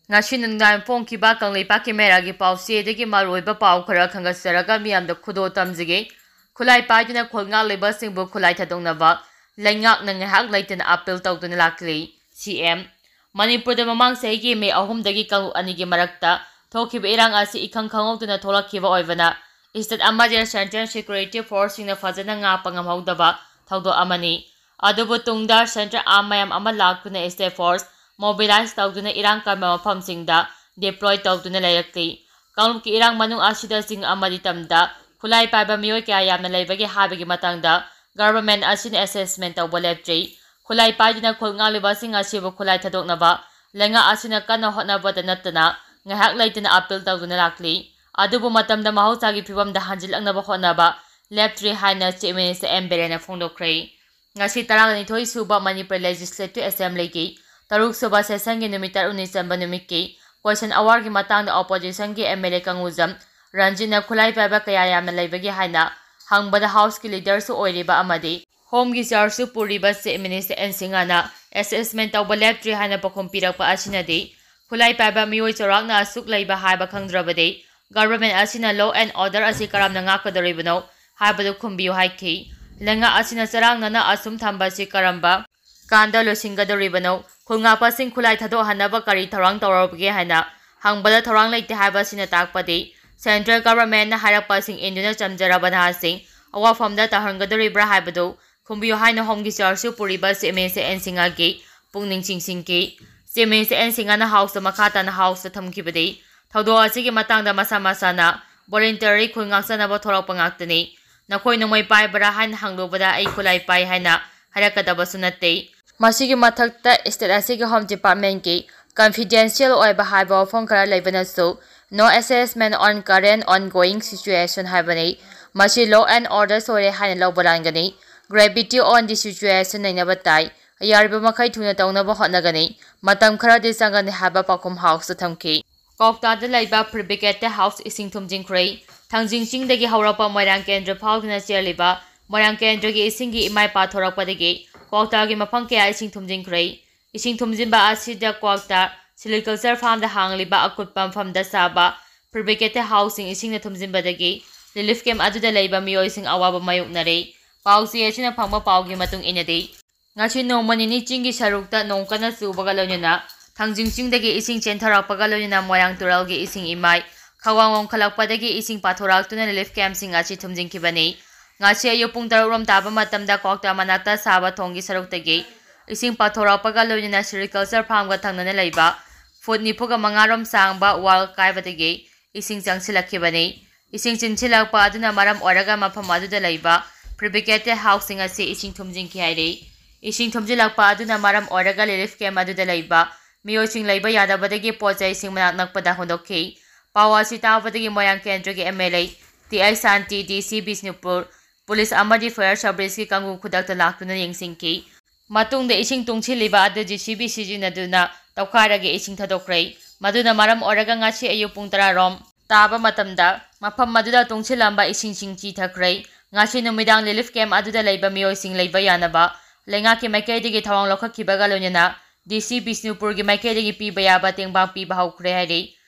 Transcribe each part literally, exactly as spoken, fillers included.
ꯉꯁꯤ ꯅꯨꯡꯗꯥꯡ ꯐꯣꯡꯈꯤꯕ ꯀꯪꯂꯩꯄꯥꯛꯀꯤ ꯃꯦꯔꯥꯒꯤ ꯄꯥꯎꯆꯦꯗꯒꯤ ꯃꯔꯨꯑꯣꯏꯕ ꯄꯥꯎ ꯈꯔ ꯈꯪꯒꯠꯆꯔꯒ ꯃꯤꯌꯥꯝꯗ ꯈꯨꯗꯣꯜ ꯇꯝꯖꯒꯦ꯫ ꯈꯨꯠꯂꯥꯏ ꯄꯥꯏꯗꯨꯅ ꯈꯨꯜ ꯉꯥꯛꯂꯤꯕꯁꯤꯡꯕꯨ ꯈꯨꯠꯂꯥꯏ ꯊꯥꯗꯣꯛꯅꯕ ꯂꯩꯉꯥꯛꯅ ꯉꯥꯏꯍꯥꯛ ꯂꯩꯇꯅ ꯑꯥꯄꯤꯜ ꯇꯧꯗꯨꯅ ꯂꯥꯛꯂꯤ꯫ ꯁꯤ ꯑꯦꯝ꯫ ꯃꯅꯤꯄꯨꯔꯗ ꯃꯃꯥꯡ ꯆꯍꯤꯒꯤ ꯃꯦ ꯑꯍꯨꯝꯗꯒꯤ ꯀꯥꯡꯂꯨꯞ ꯑꯅꯤꯒꯤ ꯃꯔꯛꯇ ꯊꯣꯛꯈꯤꯕ ꯏꯔꯥꯡ ꯑꯁꯤ ꯏꯈꯪ ꯈꯪꯍꯧꯗꯅ ꯊꯣꯛꯂꯛꯈꯤꯕ ꯑꯣꯏꯕꯅ, ꯏꯁꯇꯦꯠ ꯑꯃꯗꯤ ꯁꯦꯟꯇ꯭ꯔꯦꯜ ꯁꯦꯀ꯭ꯌꯨꯔꯤꯇꯤ ꯐꯣꯔꯁꯁꯤꯡꯅ ꯐꯖꯅ ꯉꯥꯛꯄ ꯉꯝꯍꯧꯗꯕ ꯊꯧꯗꯣꯛ ꯑꯃꯅꯤ꯫ ꯑꯗꯨꯕꯨ ꯇꯨꯡꯗ ꯁꯦꯟꯇ꯭ꯔꯦꯜ ꯑꯥꯔꯝ ꯃꯌꯥꯝ ꯑꯃ ꯂꯥꯛꯇꯨꯅ ꯏꯁꯇꯦꯠ ꯐꯣꯔꯁ ꯃꯣꯕꯤꯂꯥꯏꯖ ꯇꯧꯗꯨꯅ ꯏꯔꯥꯡ ꯀꯟꯕ ꯃꯐꯝꯁꯤꯡꯗ ꯗꯤꯄ꯭ꯂꯣꯏ ꯇꯧꯗꯨꯅ ꯂꯩꯔꯛꯂꯤ꯫ ꯀꯥꯡꯂꯨꯞꯀꯤ ꯏꯔꯥꯡ ꯃꯅꯨꯡ ꯑꯁꯤꯗ ꯆꯤꯡ ꯑꯃꯗꯤ ꯇꯝꯗ ꯈꯨꯠꯂꯥꯏ ꯄꯥꯏꯕ ꯃꯤꯑꯣꯏ ꯀꯌꯥ ꯌꯥꯝꯅ ꯂꯩꯕꯒꯦ ꯍꯥꯏꯕꯒꯤ ꯃꯇꯥꯡꯗ ꯒꯚꯔꯟꯃꯦꯟꯠ ꯑꯁꯤꯅ ꯑꯦꯁꯦꯁꯃꯦꯟ ꯇꯧꯕ ꯂꯦꯞꯇ꯭ꯔꯤ꯫ ꯈꯨꯠꯂꯥꯏ ꯄꯥꯏꯗꯨꯅ ꯈꯨꯜ ꯉꯥꯛꯂꯤꯕꯁꯤꯡ ꯑꯁꯤꯕꯨ ꯈꯨꯠꯂꯥꯏ ꯊꯥꯗꯣꯛꯅꯕ ꯂꯩꯉꯥꯛ ꯑꯁꯤꯅ ꯀꯟꯅ ꯍꯣꯠꯅꯕꯗ ꯅꯠꯇꯅ ꯉꯥꯏꯍꯥꯛ ꯂꯩꯇꯅ ꯑꯥꯄꯤꯜ ꯇꯧꯗꯨꯅ ꯂꯥꯛꯂꯤ꯫ ꯑꯗꯨꯕꯨ ꯃꯇꯝꯗ ꯃꯍꯧꯁꯥꯒꯤ ꯐꯤꯕꯝꯗ ꯍꯟꯖꯤꯜꯂꯛꯅꯕ ꯍꯣꯠꯅꯕ ꯂꯦꯞꯇ꯭ꯔꯤ ꯍꯥꯏꯅ ꯆꯤꯐ ꯃꯤꯅꯤꯁꯇꯔ ꯑꯦꯝ ꯕꯤꯔꯦꯟꯅ ꯐꯣꯡꯗꯣꯛꯈ꯭ꯔꯦ꯫ ꯉꯁꯤ ꯇꯔꯥꯅꯤꯊꯣꯏ ꯁꯨꯕ ꯃꯅꯤꯄꯨꯔ ꯂꯦꯖꯤꯁꯂꯦꯇꯤꯚ ꯑꯦꯁꯦꯝꯕ꯭ꯂꯤꯒꯤ ꯇꯔꯨꯛ ꯁꯨꯕ ꯁꯦꯁꯟꯒꯤ ꯅꯨꯃꯤꯠ ꯇꯔꯨꯛꯅꯤ ꯆꯟꯕ ꯅꯨꯃꯤꯠꯀꯤ ꯀꯣꯏꯁꯟ ꯑꯋꯥꯔꯒꯤ ꯃꯇꯥꯡꯗ ꯑꯣꯄꯣꯖꯤꯁꯟꯒꯤ ꯑꯦꯝ ꯑꯦꯜ ꯑꯦ ꯀꯪꯉꯨꯖꯝ ꯔꯟꯖꯤꯠꯅ ꯈꯨꯠꯂꯥꯏ ꯄꯥꯏꯕ ꯀꯌꯥ ꯌꯥꯝꯅ ꯂꯩꯕꯒꯦ ꯍꯥꯏꯅ ꯍꯪꯕꯗ ꯍꯥꯎꯁꯀꯤ ꯂꯤꯗꯔꯁꯨ ꯑꯣꯏꯔꯤꯕ ꯑꯃꯗꯤ ꯍꯣꯝꯒꯤ ꯆꯤꯌꯔꯁꯨ ꯄꯨꯔꯤꯕ ꯆꯤꯐ ꯃꯤꯅꯤꯁꯇꯔ ꯑꯦꯟ ꯁꯤꯡꯍꯅ ꯑꯦꯁꯦꯁꯃꯦꯟ ꯇꯧꯕ ꯂꯦꯞꯇ꯭ꯔꯤ ꯍꯥꯏꯅ ꯄꯥꯎꯈꯨꯝ ꯄꯤꯔꯛꯄ ꯑꯁꯤꯅꯗꯤ ꯈꯨꯠꯂꯥꯏ ꯄꯥꯏꯕ ꯃꯤꯑꯣꯏ ꯆꯥꯎꯔꯥꯛꯅ ꯑꯁꯨꯛ ꯂꯩꯕ ꯍꯥꯏꯕ ꯈꯪꯗ꯭ꯔꯕꯗꯤ ꯒꯚꯔꯟꯃꯦꯟꯠ ꯑꯁꯤꯅ ꯂꯣ ꯑꯦꯟ ꯑꯣꯔꯗꯔ ꯑꯁꯤ ꯀꯔꯝꯅ ꯉꯥꯛꯀꯗꯧꯔꯤꯕꯅꯣ ꯍꯥꯏꯕꯗꯨ ꯈꯨꯝꯕꯤꯌꯨ ꯍꯥꯏꯈꯤ꯫ ꯂꯩꯉꯥꯛ ꯑꯁꯤꯅ ꯆꯔꯥꯡꯅꯅ ꯑꯁꯨꯝ ꯊꯝꯕ ꯑꯁꯤ ꯀꯔꯝꯕ ꯀꯥꯟꯗ ꯂꯣꯏꯁꯤꯟꯒꯗꯧꯔꯤꯕꯅꯣ? ꯈꯨꯜ ꯉꯥꯛꯄꯁꯤꯡ ꯈꯨꯠꯂꯥꯏ ꯊꯥꯗꯣꯛꯍꯟꯅꯕ ꯀꯔꯤ ꯊꯧꯔꯥꯡ ꯇꯧꯔꯕꯒꯦ ꯍꯥꯏꯅ ꯍꯪꯕꯗ ꯊꯧꯔꯥꯡ ꯂꯩꯇꯦ ꯍꯥꯏꯕ ꯑꯁꯤꯅ ꯇꯥꯛꯄꯗꯤ ꯁꯦꯟꯇ꯭ꯔꯦꯜ ꯒꯚꯔꯟꯃꯦꯟꯠꯅ ꯍꯥꯏꯔꯛꯄꯁꯤꯡ ꯏꯟꯗꯨꯅ ꯆꯝꯖꯔꯕ ꯅꯍꯥꯁꯤꯡ ꯑꯋꯥꯐꯝꯗ ꯇꯥꯍꯟꯒꯗꯧꯔꯤꯕ꯭ꯔꯥ ꯍꯥꯏꯕꯗꯨ ꯈꯨꯝꯕꯤꯌꯨ ꯍꯥꯏꯅ ꯍꯣꯝꯒꯤ ꯆꯤꯌꯔꯁꯨ ꯄꯨꯔꯤꯕ ꯆꯤꯐ ꯃꯤꯅꯤꯁꯇꯔ ꯑꯦꯟ ꯁꯤꯡꯍꯒꯤ ꯄꯨꯛꯅꯤꯡ ꯆꯤꯡꯁꯤꯟꯈꯤ꯫ ꯆꯤꯐ ꯃꯤꯅꯤꯁꯇꯔ ꯑꯦꯟ ꯁꯤꯡꯍꯅ ꯍꯥꯎꯁꯇ ꯃꯈꯥ ꯇꯥꯅ ꯍꯥꯎꯁꯇ ꯊꯝꯈꯤꯕꯗꯤ ꯊꯧꯗꯣꯛ ꯑꯁꯤꯒꯤ ꯃꯇꯥꯡꯗ ꯃꯁꯥ ꯃꯁꯥꯅ ꯚꯣꯂꯨꯟꯇꯔꯤ ꯈꯨꯜ ꯉꯥꯛꯆꯅꯕ ꯊꯣꯔꯛꯄ ꯉꯥꯛꯇꯅꯤ꯫ ꯅꯈꯣꯏ ꯅꯣꯡꯃꯩ ꯄꯥꯏꯕ꯭ꯔꯥ ꯍꯥꯏꯅ ꯍꯪꯂꯨꯕꯗ ꯑꯩ ꯈꯨꯠꯂꯥꯏ ꯄꯥꯏ ꯍꯥꯏꯅ ꯍꯥꯏꯔꯛꯀꯗꯕꯁꯨ ꯅꯠꯇꯦ꯫ ꯃꯁꯤꯒꯤ ꯃꯊꯛꯇ ꯏꯁꯇꯦꯠ ꯑꯁꯤꯒꯤ ꯍꯣꯝ ꯗꯤꯄꯥꯔꯠꯃꯦꯟꯠꯀꯤ ꯀꯟꯐꯤꯗꯦꯟꯁꯤꯌꯦꯜ ꯑꯣꯏꯕ ꯍꯥꯏꯕ ꯋꯥꯐꯝ ꯈꯔ ꯂꯩꯕꯅꯁꯨ "No assessment on current ongoing situation" ꯍꯥꯏꯕꯅꯤ꯫ ꯃꯁꯤ ꯂꯣ ꯑꯦꯟ ꯑꯣꯔꯗꯔ ꯁꯣꯏꯔꯦ ꯍꯥꯏꯅ ꯂꯧꯕ ꯂꯥꯟꯒꯅꯤ꯫ Gravity on the situation ꯅꯩꯅꯕ ꯇꯥꯏ꯫ ꯌꯥꯔꯤꯕ ꯃꯈꯩ ꯊꯨꯅ ꯇꯧꯅꯕ ꯍꯣꯠꯅꯒꯅꯤ꯫ ꯃꯇꯝ ꯈꯔꯗꯤ ꯆꯪꯒꯅꯤ ꯍꯥꯏꯕ ꯄꯥꯎꯈꯨꯝ ꯍꯥꯎꯁꯇ ꯊꯝꯈꯤ꯫ ꯀ꯭ꯋꯥꯛꯇꯥꯗ ꯂꯩꯕ ꯐꯦꯕ꯭ꯔꯤꯀꯦꯇꯦꯗ ꯍꯥꯎꯁ ꯏꯁꯤꯡ ꯊꯨꯝꯖꯤꯟꯈ꯭ꯔꯦ꯫ ꯊꯥꯡꯖꯤꯡ ꯆꯤꯡꯗꯒꯤ ꯍꯧꯔꯛꯄ ꯃꯣꯏꯔꯥꯡ ꯀꯦꯟꯗ꯭ꯔ ꯐꯥꯎꯗꯨꯅ ꯆꯦꯜꯂꯤꯕ ꯃꯣꯏꯔꯥꯡ ꯀꯦꯟꯗ꯭ꯔꯒꯤ ꯏꯁꯤꯡꯒꯤ ꯏꯃꯥꯏ ꯄꯥꯊꯣꯔꯛꯄꯗꯒꯤ ꯀ꯭ꯋꯥꯛꯇꯥꯒꯤ ꯃꯐꯝ ꯀꯌꯥ ꯏꯁꯤꯡ ꯊꯨꯝꯖꯤꯟꯈ꯭ꯔꯦ꯫ ꯏꯁꯤꯡ ꯊꯨꯝꯖꯤꯟꯕ ꯑꯁꯤꯗ ꯀ꯭ꯋꯥꯛꯇꯥ Sericulture farmꯗ ꯍꯥꯡꯂꯤꯕ ꯑꯀꯨꯠꯄ ꯃꯐꯝꯗ ꯁꯥꯕ fabricated houseꯁꯤꯡ ꯏꯁꯤꯡꯅ ꯊꯨꯝꯖꯤꯟꯕꯗꯒꯤ relief camp ꯑꯗꯨꯗ ꯂꯩꯕ ꯃꯤꯑꯣꯏꯁꯤꯡ ꯑꯋꯥꯕ ꯃꯥꯌꯣꯛꯅꯔꯦ꯫ ꯄꯥꯎꯆꯦ ꯑꯁꯤꯅ ꯐꯪꯕ ꯄꯥꯎꯒꯤ ꯃꯇꯨꯡ ꯏꯟꯅꯗꯤ, ꯉꯁꯤ ꯅꯣꯡꯃ ꯅꯤꯅꯤ ꯆꯤꯡꯒꯤ ꯁꯔꯨꯛꯇ ꯅꯣꯡ ꯀꯟꯅ ꯆꯨꯕꯒ ꯂꯣꯏꯅꯅ ꯊꯥꯡꯖꯤꯡ ꯆꯤꯡꯗꯒꯤ ꯏꯁꯤꯡ ꯆꯦꯟꯊꯔꯛꯄꯒ ꯂꯣꯏꯅꯅ ꯃꯣꯏꯔꯥꯡ ꯇꯨꯔꯦꯜꯒꯤ ꯏꯁꯤꯡ ꯏꯃꯥꯏ ꯈꯧꯋꯥꯡ ꯋꯥꯡꯈꯠꯂꯛꯄꯗꯒꯤ ꯏꯁꯤꯡ ꯄꯥꯊꯣꯔꯛꯇꯨꯅ relief campꯁꯤꯡ ꯑꯁꯤ ꯊꯨꯝꯖꯤꯟꯈꯤꯕꯅꯤ꯫ ꯉꯁꯤ ꯑꯌꯨꯛ ꯄꯨꯡ ꯇꯔꯨꯛ ꯔꯣꯝ ꯇꯥꯕ ꯃꯇꯝꯗ ꯀ꯭ꯋꯥꯛꯇꯥ ꯃꯅꯥꯛꯇ ꯁꯥꯕ ꯊꯣꯡꯒꯤ ꯁꯔꯨꯛꯇꯒꯤ ꯏꯁꯤꯡ ꯄꯥꯊꯣꯔꯛꯄꯒ ꯂꯣꯏꯅꯅ sericulture farmꯒ ꯊꯪꯅꯅ ꯂꯩꯕ foot ꯅꯤꯐꯨꯒ ꯃꯉꯥ ꯔꯣꯝ ꯁꯥꯡꯕ wall ꯀꯥꯏꯕꯗꯒꯤ ꯏꯁꯤꯡ ꯆꯪꯁꯤꯜꯂꯛꯈꯤꯕꯅꯤ꯫ ꯏꯁꯤꯡ ꯆꯤꯟꯁꯤꯜꯂꯛꯄ ꯑꯗꯨꯅ ꯃꯔꯝ ꯑꯣꯏꯔꯒ ꯃꯐꯝ ꯑꯗꯨꯗ ꯂꯩꯕ fabricated houseꯁꯤꯡ ꯑꯁꯤ ꯏꯁꯤꯡ ꯊꯨꯝꯖꯤꯟꯈꯤ ꯍꯥꯏꯔꯤ꯫ ꯏꯁꯤꯡ ꯊꯨꯝꯖꯤꯜꯂꯛꯄ ꯑꯗꯨꯅ ꯃꯔꯝ ꯑꯣꯏꯔꯒ relief camp ꯑꯗꯨꯗ ꯂꯩꯕ ꯃꯤꯑꯣꯏꯁꯤꯡ ꯂꯩꯕ ꯌꯥꯗꯕꯗꯒꯤ ꯄꯣꯠ ꯆꯩꯁꯤꯡ ꯃꯅꯥꯛ ꯅꯛꯄꯗ ꯍꯣꯟꯗꯣꯛꯈꯤ꯫ ꯄꯥꯎ ꯑꯁꯤ ꯇꯥꯕꯗꯒꯤ ꯃꯣꯏꯔꯥꯡ ꯀꯦꯟꯗ꯭ꯔꯒꯤ MLA ꯇꯤ ꯑꯩꯆ ꯁꯥꯟꯇꯤ, DC ꯕꯤꯁꯅꯨꯄꯨꯔ ꯄꯨꯂꯤꯁ ꯑꯃꯗꯤ fire serviceꯀꯤ ꯀꯥꯡꯕꯨ ꯈꯨꯗꯛꯇ ꯂꯥꯛꯇꯨꯅ ꯌꯦꯡꯁꯤꯟꯈꯤ꯫ ꯃꯇꯨꯡꯗ ꯏꯁꯤꯡ ꯇꯨꯡꯁꯤꯜꯂꯤꯕ ꯑꯗꯨ JCB ꯁꯤꯖꯤꯟꯅꯗꯨꯅ ꯇꯧꯈꯥꯏꯔꯒ ꯏꯁꯤꯡ ꯊꯥꯗꯣꯛꯈ꯭ꯔꯦ꯫ ꯃꯗꯨꯅ ꯃꯔꯝ ꯑꯣꯏꯔꯒ ꯉꯁꯤ ꯑꯌꯨꯛ ꯄꯨꯡ ꯇꯔꯥ ꯔꯣꯝ ꯇꯥꯕ ꯃꯇꯝꯗ ꯃꯐꯝ ꯑꯗꯨꯗ ꯇꯨꯡꯁꯤꯜꯂꯝꯕ ꯏꯁꯤꯡꯁꯤꯡ ꯆꯤꯊꯈ꯭ꯔꯦ꯫ ꯉꯁꯤ ꯅꯨꯃꯤꯗꯥꯡ relief camp ꯑꯗꯨꯗ ꯂꯩꯕ ꯃꯤꯑꯣꯏꯁꯤꯡ ꯂꯩꯕ ꯌꯥꯅꯕ ꯂꯩꯉꯥꯛꯀꯤ ꯃꯥꯏꯀꯩꯗꯒꯤ ꯊꯧꯔꯥꯡ ꯂꯧꯈꯠꯈꯤꯕꯒ ꯂꯣꯏꯅꯅ DC ꯕꯤꯁꯅꯨꯄꯨꯔꯒꯤ ꯃꯥꯏꯀꯩꯗꯒꯤ ꯄꯤꯕ ꯌꯥꯕ ꯇꯦꯡꯕꯥꯡ ꯄꯤꯕ ꯍꯧꯈ꯭ꯔꯦ ꯍꯥꯏꯔꯤ꯫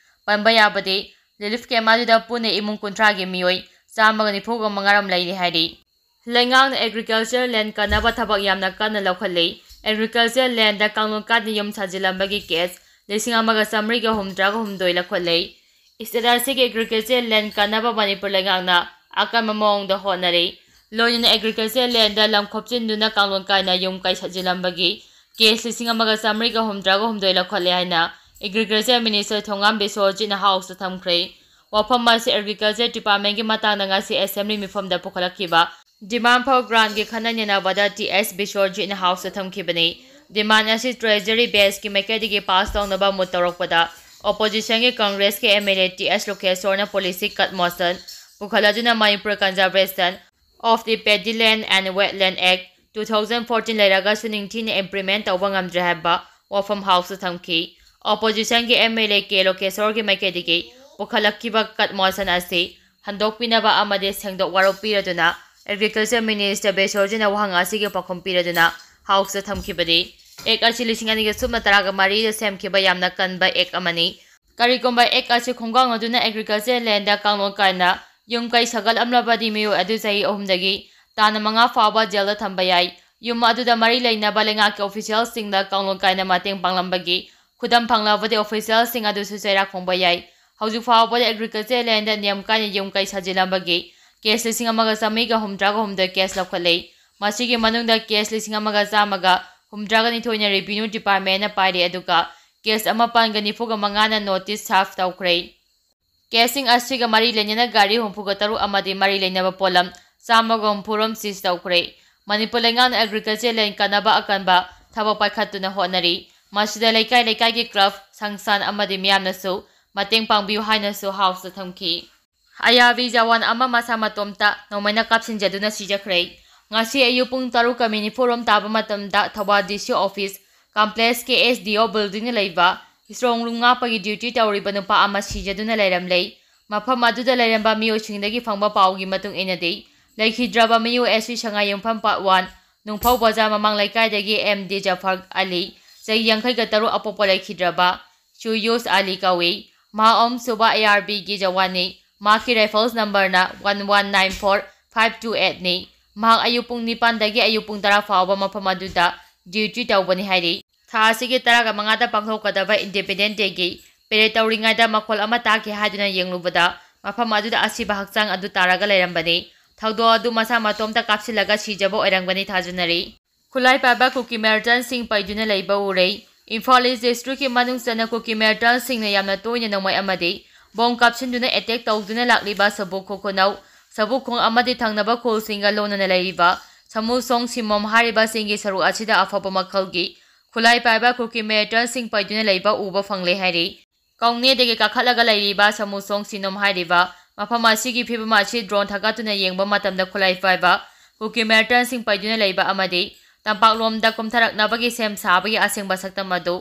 ꯄꯟꯕ ꯌꯥꯕꯗꯤ, relief camp ꯑꯗꯨꯗ ꯄꯨꯟꯅ ꯏꯃꯨꯡ ꯀꯨꯟꯊ꯭ꯔꯥꯒꯤ ꯃꯤꯑꯣꯏ ꯆꯥꯝꯃꯒ ꯅꯤꯐꯨꯒ ꯃꯉꯥ ꯔꯣꯝ ꯂꯩꯔꯤ ꯍꯥꯏꯔꯤ꯫ ꯂꯩꯉꯥꯛꯅ agriculture land ꯀꯟꯅꯕ ꯊꯕꯛ ꯌꯥꯝꯅ ꯀꯟꯅ ꯂꯧꯈꯠꯂꯤ꯫ Agriculture landꯗ ꯀꯥꯡꯂꯣꯟ ꯀꯥꯏꯗꯅ ꯌꯨꯝ ꯁꯥꯖꯤꯜꯂꯝꯕꯒꯤ case ꯂꯤꯁꯤꯡ ꯑꯃꯒ ꯆꯥꯃꯔꯤꯒ ꯍꯨꯝꯗ꯭ꯔꯥꯒ ꯍꯨꯝꯗꯣꯏ ꯂꯧꯈꯠꯂꯦ꯫ State ꯑꯁꯤꯒꯤ agriculture land ꯀꯟꯅꯕ ꯃꯅꯤꯄꯨꯔ ꯂꯩꯉꯥꯛꯅ ꯑꯀꯟꯕ ꯃꯑꯣꯡꯗ ꯍꯣꯠꯅꯔꯤ꯫ ꯂꯣꯏꯅꯅ agriculture landꯗ ꯂꯝ ꯈꯣꯞꯆꯤꯟꯗꯨꯅ ꯀꯥꯡꯂꯣꯟ ꯀꯥꯏꯅ ꯌꯨꯝ ꯀꯩ ꯁꯥꯖꯤꯜꯂꯝꯕꯒꯤ case ꯂꯤꯁꯤꯡ ꯑꯃꯒ ꯆꯥꯃꯔꯤꯒ ꯍꯨꯝꯗ꯭ꯔꯥꯒ ꯍꯨꯝꯗꯣꯏ ꯂꯧꯈꯠꯂꯦ ꯍꯥꯏꯅ agriculture minister ꯊꯣꯉꯥꯝ ꯕꯤꯁꯣꯔꯖꯤꯠꯅ Houseꯇ ꯊꯝꯈ꯭ꯔꯦ꯫ ꯋꯥꯐꯝ ꯑꯁꯤ agriculture departmentꯀꯤ ꯃꯇꯥꯡꯗ ꯉꯁꯤ assembly ꯃꯤꯐꯝꯗ ꯄꯨꯈꯠꯂꯛꯈꯤꯕ demand for grantꯀꯤ ꯈꯟꯅ ꯅꯩꯅꯕꯗ ꯇꯤ ꯑꯦꯁ ꯕꯤꯁꯣꯔꯖꯤꯠꯅ Houseꯇ ꯊꯝꯈꯤꯕꯅꯤ꯫ Demand ꯑꯁꯤ treasury benchꯀꯤ ꯃꯥꯏꯀꯩꯗꯒꯤ pass ꯇꯧꯅꯕ moot ꯇꯧꯔꯛꯄꯗ oppositionꯒꯤ Congressꯀꯤ MLA ꯇꯤ ꯑꯦꯁ ꯂꯣꯀꯦꯁꯣꯔꯅ policy cut motion ꯄꯨꯈꯠꯂꯗꯨꯅ Manipur Conservation of the Paddy Land and Wetland Act two thousand fourteen ꯂꯩꯔꯒꯁꯨ ꯅꯤꯡꯊꯤꯅ implement ꯇꯧꯕ ꯉꯝꯗ꯭ꯔꯦ ꯍꯥꯏꯕ ꯋꯥꯐꯝ Houseꯇ ꯊꯝꯈꯤ꯫ Oppositionꯒꯤ MLA ꯀꯦ ꯂꯣꯀꯦꯁꯣꯔꯒꯤ ꯃꯥꯏꯀꯩꯗꯒꯤ ꯄꯨꯈꯠꯂꯛꯈꯤꯕ cut motion ꯑꯁꯤ ꯍꯟꯗꯣꯛꯄꯤꯅꯕ ꯑꯃꯗꯤ ꯁꯦꯡꯗꯣꯛ ꯋꯥꯔꯣꯛ ꯄꯤꯔꯗꯨꯅ agriculture minister ꯕꯤꯁꯣꯔꯖꯤꯠꯅ ꯋꯥꯍꯪ ꯑꯁꯤꯒꯤ ꯄꯥꯎꯈꯨꯝ ꯄꯤꯔꯗꯨꯅ Houseꯇ ꯊꯝꯈꯤꯕꯅꯤ꯫ ꯑꯦꯛ ꯑꯁꯤ ꯂꯤꯁꯤꯡ ꯑꯅꯤꯒ ꯁꯨꯞꯅ ꯇꯔꯥꯒ ꯃꯔꯤꯗ ꯁꯦꯝꯈꯤꯕ ꯌꯥꯝꯅ ꯀꯟꯕ ꯑꯦꯛ ꯑꯃꯅꯤ꯫ ꯀꯔꯤꯒꯨꯝꯕ ꯑꯦꯛ ꯑꯁꯤ ꯈꯣꯡꯒꯥꯎꯅꯗꯨꯅ ꯑꯦꯒ꯭ꯔꯤꯀꯜꯆꯔ ꯂꯦꯟꯗ ꯀꯥꯡꯂꯣꯟ ꯀꯥꯏꯅ ꯌꯨꯝ ꯀꯩ ꯁꯥꯒꯠꯂꯝꯂꯕꯗꯤ ꯃꯤꯑꯣꯏ ꯑꯗꯨ ꯆꯍꯤ ꯑꯍꯨꯝꯗꯒꯤ ꯇꯥꯅ ꯃꯉꯥ ꯐꯥꯎꯕ ꯖꯦꯜꯗ ꯊꯝꯕ ꯌꯥꯏ꯫ ꯌꯨꯝ ꯑꯗꯨꯗ ꯃꯔꯤ ꯂꯩꯅꯕ ꯂꯩꯉꯥꯛꯀꯤ ꯑꯣꯐꯤꯁꯤꯌꯦꯜꯁꯤꯡꯗ ꯀꯥꯡꯂꯣꯟ ꯀꯥꯏꯅ ꯃꯇꯦꯡ ꯄꯥꯡꯂꯝꯕꯒꯤ ꯈꯨꯗꯝ ꯐꯪꯂꯕꯗꯤ ꯑꯣꯐꯤꯁꯤꯌꯦꯜꯁꯤꯡ ꯑꯗꯨꯁꯨ ꯆꯩꯔꯥꯛ ꯐꯣꯡꯕ ꯌꯥꯏ꯫ ꯍꯧꯖꯤꯛ ꯐꯥꯎꯕꯗ ꯑꯦꯒ꯭ꯔꯤꯀꯜꯆꯔ ꯂꯦꯟꯗ ꯅꯤꯌꯝ ꯀꯥꯏꯅ ꯌꯨꯝ ꯀꯩ ꯁꯥꯖꯤꯜꯂꯝꯕꯒꯤ ꯀꯦꯁ ꯂꯤꯁꯤꯡ ꯑꯃꯒ ꯆꯥꯃꯔꯤꯒ ꯍꯨꯝꯗ꯭ꯔꯥꯒ ꯍꯨꯝꯗꯣꯏ ꯀꯦꯁ ꯂꯧꯈꯠꯂꯦ꯫ ꯃꯁꯤꯒꯤ ꯃꯅꯨꯡꯗ ꯀꯦꯁ ꯂꯤꯁꯤꯡ ꯑꯃꯒ ꯆꯥꯝꯃꯒ ꯍꯨꯝꯗ꯭ꯔꯥꯒ ꯅꯤꯊꯣꯏꯅ ꯔꯦꯚꯤꯅ꯭ꯌꯨ ꯗꯤꯄꯥꯔꯠꯃꯦꯟꯅ ꯄꯥꯏꯔꯦ, ꯑꯗꯨꯒ ꯀꯦꯁ ꯑꯃꯄꯥꯟꯒ ꯅꯤꯐꯨꯒ ꯃꯉꯥꯅ ꯅꯣꯇꯤꯁ ꯁꯥꯔꯐ ꯇꯧꯈ꯭ꯔꯦ꯫ ꯀꯦꯁꯁꯤꯡ ꯑꯁꯤꯒ ꯃꯔꯤ ꯂꯩꯅꯅ ꯒꯥꯔꯤ ꯍꯨꯝꯐꯨꯒ ꯇꯔꯨꯛ ꯑꯃꯗꯤ ꯃꯔꯤ ꯂꯩꯅꯕ ꯄꯣꯠꯂꯝ ꯆꯥꯝꯃꯒ ꯍꯨꯝꯐꯨꯔꯣꯝ ꯁꯤꯖ ꯇꯧꯈ꯭ꯔꯦ꯫ ꯃꯅꯤꯄꯨꯔ ꯂꯩꯉꯥꯛꯅ ꯑꯦꯒ꯭ꯔꯤꯀꯜꯆꯔ ꯂꯦꯟ ꯀꯟꯅꯕ ꯑꯀꯟꯕ ꯊꯕꯛ ꯄꯥꯏꯈꯠꯇꯨꯅ ꯍꯣꯠꯅꯔꯤ꯫ ꯃꯁꯤꯗ ꯂꯩꯀꯥꯏ ꯂꯩꯀꯥꯏꯒꯤ ꯀ꯭ꯂꯕ, ꯁꯪꯁꯊꯥꯟ ꯑꯃꯗꯤ ꯃꯤꯌꯥꯝꯅꯁꯨ ꯃꯇꯦꯡ ꯄꯥꯡꯕꯤꯌꯨ ꯍꯥꯏꯅꯁꯨ ꯍꯥꯎꯁꯇ ꯊꯝꯈꯤ꯫ ꯑꯌꯥꯕꯤ ꯖꯋꯥꯟ ꯑꯃ ꯃꯁꯥ ꯃꯇꯣꯝꯇ ꯅꯣꯡꯃꯩꯅ ꯀꯥꯞꯁꯤꯟꯖꯗꯨꯅ ꯁꯤꯖꯈ꯭ꯔꯦ꯫ ꯉꯁꯤ ꯑꯌꯨꯛ ꯄꯨꯡ ꯇꯔꯨꯛꯀ ꯃꯤꯅꯤꯠ ꯅꯤꯐꯨꯔꯣꯝ ꯇꯥꯕ ꯃꯇꯝꯗ ꯊꯧꯕꯥꯜ ꯗꯤ ꯁꯤ ꯑꯣꯐꯤꯁ ꯀꯝꯄ꯭ꯂꯦꯛꯁꯀꯤ ꯑꯦꯁ ꯗꯤ ꯑꯣ ꯕꯤꯜꯗꯤꯡꯗ ꯂꯩꯕ ꯏꯁꯇ꯭ꯔꯣꯡ ꯔꯨꯝ ꯉꯥꯛꯄꯒꯤ ꯗ꯭ꯌꯨꯇꯤ ꯇꯧꯔꯤꯕ ꯅꯨꯄꯥ ꯑꯃ ꯁꯤꯖꯗꯨꯅ ꯂꯩꯔꯝꯂꯦ꯫ ꯃꯐꯝ ꯑꯗꯨꯗ ꯂꯩꯔꯝꯕ ꯃꯤꯑꯣꯏꯁꯤꯡꯗꯒꯤ ꯐꯪꯕ ꯄꯥꯎꯒꯤ ꯃꯇꯨꯡ ꯏꯟꯅꯗꯤ, ꯂꯩꯈꯤꯗ꯭ꯔꯕ ꯃꯤꯑꯣꯏ ꯑꯁꯤ ꯁꯉꯥꯏ ꯌꯨꯝꯐꯝ ꯄꯥꯔꯠ ꯋꯥꯟ, ꯅꯨꯡꯐꯧ ꯕꯖꯥꯔ ꯃꯃꯥꯡ ꯂꯩꯀꯥꯏꯗꯒꯤ ꯑꯦꯝ ꯗꯤ ꯖꯐꯔ ꯑꯂꯤ, ꯆꯍꯤ ꯌꯥꯡꯈꯩꯒ ꯇꯔꯨꯛ, ꯑꯄꯣꯛꯄ ꯂꯩꯈꯤꯗ꯭ꯔꯕ ꯁꯨꯌꯨꯁ ꯑꯂꯤ ꯀꯧꯏ꯫ ꯃꯍꯥꯛ ꯑꯍꯨꯝꯁꯨꯕ ꯑꯦ ꯑꯥꯔ ꯕꯤꯒꯤ ꯖꯋꯥꯟꯅꯤ꯫ ꯃꯍꯥꯛꯀꯤ ꯔꯥꯏꯐꯜꯁ ꯅꯝꯕꯔꯅ one one nine four five two ꯑꯦꯠꯅꯤ꯫ ꯃꯍꯥꯛ ꯑꯌꯨꯛ ꯄꯨꯡ ꯅꯤꯄꯥꯟꯗꯒꯤ ꯑꯌꯨꯛ ꯄꯨꯡ ꯇꯔꯥ ꯐꯥꯎꯕ ꯃꯐꯝ ꯑꯗꯨꯗ ꯗ꯭ꯌꯨꯇꯤ ꯇꯧꯕꯅꯤ ꯍꯥꯏꯔꯤ꯫ ꯊꯥ ꯑꯁꯤꯒꯤ ꯇꯔꯥꯒ ꯃꯉꯥꯗ ꯄꯥꯡꯊꯣꯛꯀꯗꯕ ꯏꯟꯗꯤꯄꯦꯟꯗꯦꯟꯁ ꯗꯦꯒꯤ ꯄꯦꯔꯦꯗ ꯇꯧꯔꯤꯉꯩꯗ ꯃꯈꯣꯜ ꯑꯃ ꯇꯥꯈꯤ ꯍꯥꯏꯗꯨꯅ ꯌꯦꯡꯂꯨꯕꯗ, ꯃꯐꯝ ꯑꯗꯨꯗ ꯑꯁꯤꯕ ꯍꯛꯆꯥꯡ ꯑꯗꯨ ꯇꯥꯔꯒ ꯂꯩꯔꯝꯕꯅꯤ꯫ ꯊꯧꯗꯣꯛ ꯑꯗꯨ ꯃꯁꯥ ꯃꯇꯣꯝꯇ ꯀꯥꯞꯁꯤꯜꯂꯒ ꯁꯤꯖꯕ ꯑꯣꯏꯔꯝꯒꯅꯤ ꯊꯥꯖꯅꯔꯤ꯫ ꯈꯨꯠꯂꯥꯏ ꯄꯥꯏꯕ ꯀꯨꯀꯤ ꯃꯤꯂꯤꯇꯦꯟꯠꯁꯤꯡ ꯄꯩꯗꯨꯅ ꯂꯩꯕ ꯎꯔꯦ꯫ ꯏꯝꯐꯥꯜ ꯏꯁ ꯗꯤꯁꯇ꯭ꯔꯤꯛꯀꯤ ꯃꯅꯨꯡ ꯆꯟꯅ ꯀꯨꯀꯤ ꯃꯤꯂꯤꯇꯦꯟꯠꯁꯤꯡꯅ ꯌꯥꯝꯅ ꯇꯣꯏꯅ ꯅꯣꯡꯃꯩ ꯑꯃꯗꯤ ꯕꯣꯝ ꯀꯥꯞꯁꯤꯟꯗꯨꯅ ꯑꯦꯇꯦꯛ ꯇꯧꯗꯨꯅ ꯂꯥꯛꯂꯤꯕ ꯁꯕꯨ ꯈꯨꯈꯨꯅꯧ, ꯁꯕꯨ ꯈꯣꯡ ꯑꯃꯗꯤ ꯊꯪꯅꯕ ꯈꯨꯜꯁꯤꯡꯒ ꯂꯣꯟꯅꯅ ꯂꯩꯔꯤꯕ ꯁꯃꯨ ꯁꯣꯡ ꯁꯤꯃꯣꯝ ꯍꯥꯏꯔꯤꯕꯁꯤꯡꯒꯤ ꯁꯔꯨꯛ ꯑꯁꯤꯗ ꯑꯐꯕ ꯃꯈꯜꯒꯤ ꯈꯨꯠꯂꯥꯏ ꯄꯥꯏꯕ ꯀꯨꯀꯤ ꯃꯤꯂꯤꯇꯦꯟꯠꯁꯤꯡ ꯄꯩꯗꯨꯅ ꯂꯩꯕ ꯎꯕ ꯐꯪꯂꯦ ꯍꯥꯏꯔꯤ꯫ ꯀꯧꯅꯦꯗꯒꯤ ꯀꯥꯈꯠꯂꯒ ꯂꯩꯔꯤꯕ ꯁꯃꯨ ꯁꯣꯡ ꯁꯤꯅꯣꯝ ꯍꯥꯏꯔꯤꯕ ꯃꯐꯝ ꯑꯁꯤꯒꯤ ꯐꯤꯕꯝ ꯑꯁꯤ ꯗ꯭ꯔꯣꯟ ꯊꯥꯒꯠꯇꯨꯅ ꯌꯦꯡꯕ ꯃꯇꯝꯗ ꯈꯨꯠꯂꯥꯏ ꯄꯥꯏꯕ ꯀꯨꯀꯤ ꯃꯤꯂꯤꯇꯦꯟꯠꯁꯤꯡ ꯄꯩꯗꯨꯅ ꯂꯩꯕ ꯑꯃꯗꯤ ꯇꯝꯄꯥꯛꯂꯣꯝꯗ ꯀꯨꯝꯊꯔꯛꯅꯕꯒꯤ ꯁꯦꯝ ꯁꯥꯕꯒꯤ ꯑꯁꯦꯡꯕ ꯁꯛꯇꯝ ꯑꯗꯨ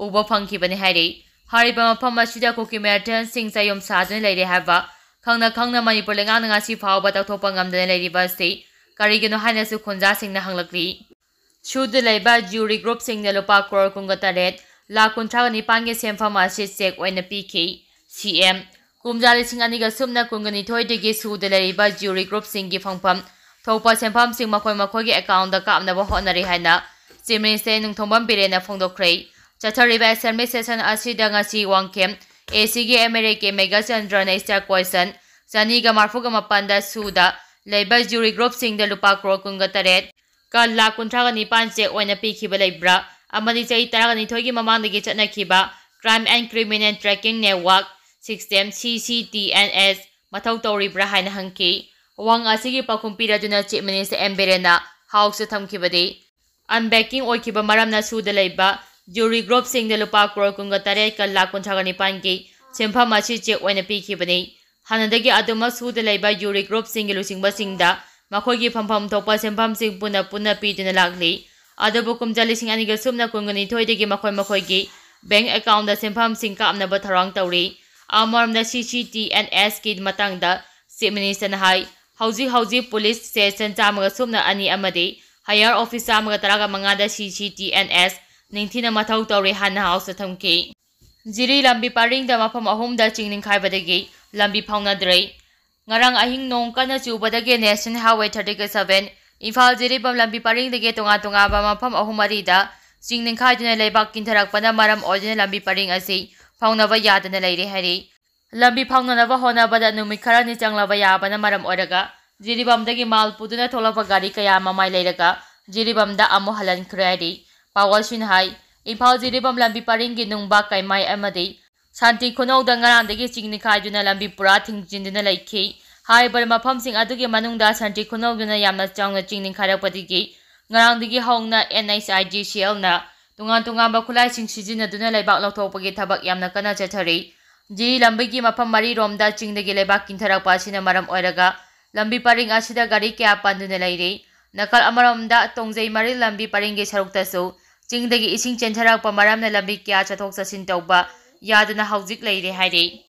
ꯎꯕ ꯐꯪꯈꯤꯕꯅꯤ ꯍꯥꯏꯔꯤ꯫ ꯍꯥꯏꯔꯤꯕ ꯃꯐꯝ ꯑꯁꯤꯗ ꯀꯨꯀꯤ ꯃꯤꯂꯤꯇꯦꯟꯠꯁꯤꯡ ꯆꯌꯣꯝ ꯁꯥꯗꯨꯅ ꯂꯩꯔꯦ ꯍꯥꯏꯕ ꯈꯪꯅ ꯈꯪꯅ ꯃꯅꯤꯄꯨꯔ ꯂꯩꯉꯥꯛꯅ ꯉꯁꯤ ꯐꯥꯎꯕ ꯇꯧꯊꯣꯛꯄ ꯉꯝꯗꯅ ꯂꯩꯔꯤꯕ ꯑꯁꯤ ꯀꯔꯤꯒꯤꯅꯣ ꯍꯥꯏꯅꯁꯨ ꯈꯨꯟꯖꯥꯁꯤꯡꯅ ꯍꯪꯂꯛꯂꯤ꯫ ꯁꯨꯗ ꯂꯩꯕ ꯖ꯭ꯌꯨꯔꯤ ꯒ꯭ꯔꯨꯞꯁꯤꯡꯗ ꯂꯨꯄꯥ ꯀ꯭ꯔꯣꯔ ꯀꯨꯟꯒ ꯇꯔꯦꯠ ꯂꯥꯈ ꯀꯨꯟꯊ꯭ꯔꯥꯒ ꯅꯤꯄꯥꯟꯒꯤ ꯁꯦꯟꯐꯝ ꯑꯁꯤ ꯆꯦꯛ ꯑꯣꯏꯅ ꯄꯤꯈꯤ꯫ ꯁꯤ ꯑꯦꯝ, ꯀꯨꯝꯖꯥ ꯂꯤꯁꯤꯡ ꯑꯅꯤꯒ ꯁꯨꯞꯅ ꯀꯨꯟꯒ ꯅꯤꯊꯣꯏꯗꯒꯤ ꯁꯨꯗ ꯂꯩꯔꯤꯕ ꯖ꯭ꯌꯨꯔꯤ ꯒ꯭ꯔꯨꯞꯁꯤꯡꯒꯤ ꯐꯪꯐꯝ ꯊꯣꯛꯄ ꯁꯦꯟꯐꯝꯁꯤꯡ ꯃꯈꯣꯏ ꯃꯈꯣꯏꯒꯤ ꯑꯦꯀꯥꯎꯟꯗ ꯀꯥꯞꯅꯕ ꯍꯣꯠꯅꯔꯤ ꯍꯥꯏꯅ ꯆꯤꯐ ꯃꯤꯅꯤꯁꯇꯔ ꯅꯣꯡꯊꯣꯝꯕꯝ ꯕꯤꯔꯦꯟꯅ ꯐꯣꯡꯗꯣꯛꯈ꯭ꯔꯦ꯫ ꯆꯠꯊꯔꯤꯕ ꯑꯦꯁꯦꯝꯕ꯭ꯂꯤ ꯁꯦꯁꯟ ꯑꯁꯤꯗ ꯉꯁꯤ ꯋꯥꯡꯈꯦꯝ ꯑꯦ ꯁꯤꯒꯤ ꯑꯦꯝ ꯑꯦꯜ ꯑꯦ ꯀꯦ ꯃꯦꯘꯆꯟꯗ꯭ꯔꯅ ꯏꯁꯇꯥꯔ ꯀꯣꯏꯁꯟ ꯆꯅꯤꯒ ꯃꯔꯐꯨꯒ ꯃꯥꯄꯟꯗ ꯁꯨꯗ ꯂꯩꯕ ꯖ꯭ꯌꯨꯔꯤ ꯒ꯭ꯔꯨꯞꯁꯤꯡꯗ ꯂꯨꯄꯥ ꯀ꯭ꯔꯣꯔ ꯀꯨꯟꯒ ꯇꯔꯦꯠ ꯀ ꯂꯥꯈ ꯀꯨꯟꯊ꯭ꯔꯥꯒ ꯅꯤꯄꯥꯟ ꯆꯦꯛ ꯑꯣꯏꯅ ꯄꯤꯈꯤꯕ ꯂꯩꯕ꯭ꯔꯥ ꯑꯃꯗꯤ ꯆꯍꯤ ꯇꯔꯥꯒ ꯅꯤꯊꯣꯏꯒꯤ ꯃꯃꯥꯡꯗꯒꯤ ꯆꯠꯅꯈꯤꯕ Crime and Criminal Tracking Network System, C C T N S, ꯃꯊꯧ ꯇꯧꯔꯤꯕ꯭ꯔꯥ ꯍꯥꯏꯅ ꯍꯪꯈꯤ꯫ ꯋꯥꯍꯪ ꯑꯁꯤꯒꯤ ꯄꯥꯎꯈꯨꯝ ꯄꯤꯔꯗꯨꯅ ꯆꯤꯐ ꯃꯤꯅꯤꯁꯇꯔ ꯑꯦꯝ ꯕꯤꯔꯦꯟꯅ ꯍꯥꯎꯁꯇ ꯊꯝꯈꯤꯕꯗꯤ, ꯑꯟꯕꯦꯀꯤꯡ ꯑꯣꯏꯈꯤꯕ ꯃꯔꯝꯅ ꯁꯨꯗ ꯂꯩꯕ ꯖ꯭ꯌꯨꯔꯤ ꯒ꯭ꯔꯨꯞꯁꯤꯡꯗ ꯂꯨꯄꯥ ꯀ꯭ꯔꯣꯔ ꯀꯨꯟꯒ ꯇꯔꯦꯠꯀ ꯂꯥꯈ ꯀꯨꯟꯊ꯭ꯔꯥꯒ ꯅꯤꯄꯥꯟꯒꯤ ꯁꯦꯟꯐꯝ ꯑꯁꯤ ꯆꯦꯛ ꯑꯣꯏꯅ ꯄꯤꯈꯤꯕꯅꯤ꯫ ꯍꯥꯟꯅꯗꯒꯤ ꯑꯗꯨꯃꯛ ꯁꯨꯗ ꯂꯩꯕ ꯖ꯭ꯌꯨꯔꯤ ꯒ꯭ꯔꯨꯞꯁꯤꯡꯒꯤ ꯂꯨꯆꯤꯡꯕꯁꯤꯡꯗ ꯃꯈꯣꯏꯒꯤ ꯐꯪꯐꯝ ꯊꯣꯛꯄ ꯁꯦꯟꯐꯝꯁꯤꯡ ꯄꯨꯟꯅ ꯄꯨꯟꯅ ꯄꯤꯗꯨꯅ ꯂꯥꯛꯂꯤ꯫ ꯑꯗꯨꯕꯨ ꯀꯨꯝꯖꯥ ꯂꯤꯁꯤꯡ ꯑꯅꯤꯒ ꯁꯨꯞꯅ ꯀꯨꯟꯒ ꯅꯤꯊꯣꯏꯗꯒꯤ ꯃꯈꯣꯏ ꯃꯈꯣꯏꯒꯤ ꯕꯦꯡꯛ ꯑꯦꯀꯥꯎꯟꯗ ꯁꯦꯟꯐꯝꯁꯤꯡ ꯀꯥꯞꯅꯕ ꯊꯧꯔꯥꯡ ꯇꯧꯔꯤ꯫ ꯑꯃꯔꯣꯝꯗ, C C T N S ꯀꯤ ꯃꯇꯥꯡꯗ ꯆꯤꯐ ꯃꯤꯅꯤꯁꯇꯔꯅ ꯍꯥꯏ, ꯍꯧꯖꯤꯛ ꯍꯧꯖꯤꯛ ꯄꯨꯂꯤꯁ ꯁ꯭ꯇꯦꯁꯟ ꯆꯥꯝꯃꯒ ꯁꯨꯞꯅ ꯑꯅꯤ ꯑꯃꯗꯤ ꯍꯥꯌꯔ ꯑꯣꯐꯤꯁ ꯆꯥꯝꯃꯒ ꯇꯔꯥꯒ ꯃꯉꯥꯗ C C T N S ꯅꯤꯡꯊꯤꯅ ꯃꯊꯧ ꯇꯧꯔꯤ ꯍꯥꯏꯅ ꯍꯥꯎꯁꯇ ꯊꯝꯈꯤ꯫ ꯖꯤꯔꯤ ꯂꯝꯕꯤ ꯄꯔꯤꯡꯗ ꯃꯐꯝ ꯑꯍꯨꯝꯗ ꯆꯤꯡ ꯅꯤꯡꯈꯥꯏꯕꯗꯒꯤ ꯂꯝꯕꯤ ꯐꯥꯎꯅꯗ꯭ꯔꯦ꯫ ꯉꯔꯥꯡ ꯑꯍꯤꯡ ꯅꯣꯡ ꯀꯟꯅ ꯆꯨꯕꯗꯒꯤ National Highway thirty seven Imphal Jiribam ꯂꯝꯕꯤ ꯄꯔꯤꯡꯗꯒꯤ ꯇꯣꯉꯥꯟ ꯇꯣꯉꯥꯟꯕ ꯃꯐꯝ ꯑꯍꯨꯝ ꯃꯔꯤꯗ ꯆꯤꯡ ꯅꯤꯡꯈꯥꯏꯗꯨꯅ ꯂꯩꯕꯥꯛ ꯀꯤꯟꯊꯔꯛꯄꯅ ꯃꯔꯝ ꯑꯣꯏꯗꯨꯅ ꯂꯝꯕꯤ ꯄꯔꯤꯡ ꯑꯁꯤ ꯐꯥꯎꯅꯕ ꯌꯥꯗꯅ ꯂꯩꯔꯦ ꯍꯥꯏꯔꯤ꯫ ꯂꯝꯕꯤ ꯐꯥꯎꯅꯅꯕ ꯍꯣꯠꯅꯕꯗ ꯅꯨꯃꯤꯠ ꯈꯔꯅꯤ ꯆꯪꯂꯕ ꯌꯥꯕꯅ ꯃꯔꯝ ꯑꯣꯏꯔꯒ ꯖꯤꯔꯤꯕꯥꯝꯗꯒꯤ ꯃꯥꯜ ꯄꯨꯗꯨꯅ ꯊꯣꯛꯂꯛꯄ ꯒꯥꯔꯤ ꯀꯌꯥ ꯃꯃꯥꯏ ꯂꯩꯔꯒ ꯖꯤꯔꯤꯕꯥꯝꯗ ꯑꯃꯨꯛ ꯍꯜꯍꯟꯈ꯭ꯔꯦ ꯍꯥꯏꯔꯤ꯫ ꯄꯥꯎꯒꯜꯁꯤꯡꯅ ꯍꯥꯏ, ꯏꯝꯐꯥꯜ ꯖꯤꯔꯤꯕꯥꯝ ꯂꯝꯕꯤ ꯄꯔꯤꯡꯒꯤ ꯅꯨꯡꯕꯥꯛ ꯀꯩꯃꯥꯏ ꯑꯃꯗꯤ ꯁꯥꯟꯇꯤ ꯈꯨꯅꯧꯗ ꯉꯔꯥꯡꯗꯒꯤ ꯆꯤꯡ ꯅꯤꯡꯈꯥꯏꯗꯨꯅ ꯂꯝꯕꯤ ꯄꯨꯔꯥ ꯊꯤꯡꯖꯤꯟꯗꯨꯅ ꯂꯩꯈꯤ꯫ ꯍꯥꯏꯔꯤꯕ ꯃꯐꯝꯁꯤꯡ ꯑꯗꯨꯒꯤ ꯃꯅꯨꯡꯗ ꯁꯥꯟꯇꯤ ꯈꯨꯅꯧꯗꯨꯅ ꯌꯥꯝꯅ ꯆꯥꯎꯅ ꯆꯤꯡ ꯅꯤꯡꯈꯥꯏꯔꯛꯄꯗꯒꯤ ꯉꯔꯥꯡꯗꯒꯤ ꯍꯧꯅ N H I D C L ꯅ ꯇꯣꯉꯥꯟ ꯇꯣꯉꯥꯟꯕ ꯈꯨꯠꯂꯥꯏꯁꯤꯡ ꯁꯤꯖꯤꯟꯅꯗꯨꯅ ꯂꯩꯕꯥꯛ ꯂꯧꯊꯣꯛꯄꯒꯤ ꯊꯕꯛ ꯌꯥꯝꯅ ꯀꯟꯅ ꯆꯠꯊꯔꯤ꯫ ꯖꯤꯔꯤ ꯂꯝꯕꯤꯒꯤ ꯃꯐꯝ ꯃꯔꯤꯔꯣꯝꯗ ꯆꯤꯡꯗꯒꯤ ꯂꯩꯕꯥꯛ ꯀꯤꯟꯊꯔꯛꯄ ꯑꯁꯤꯅ ꯃꯔꯝ ꯑꯣꯏꯔꯒ ꯂꯝꯕꯤ ꯄꯔꯤꯡ ꯑꯁꯤꯗ ꯒꯥꯔꯤ ꯀꯌꯥ ꯄꯟꯗꯨꯅ ꯂꯩꯔꯤ꯫ ꯅꯥꯀꯜ ꯑꯃꯔꯣꯝꯗ ꯇꯣꯡꯖꯩ ꯃꯔꯤꯜ ꯂꯝꯕꯤ ꯄꯔꯤꯡꯒꯤ ꯁꯔꯨꯛꯇꯁꯨ ꯆꯤꯡꯗꯒꯤ ꯏꯁꯤꯡ ꯆꯦꯟꯊꯔꯛꯄ ꯃꯔꯝꯅ ꯂꯝꯕꯤ ꯀꯌꯥ ꯆꯠꯊꯣꯛ ꯆꯠꯁꯤꯟ ꯇꯧꯕ ꯌꯥꯗꯅ ꯍꯧꯖꯤꯛ ꯂꯩꯔꯦ ꯍꯥꯏꯔꯤ꯫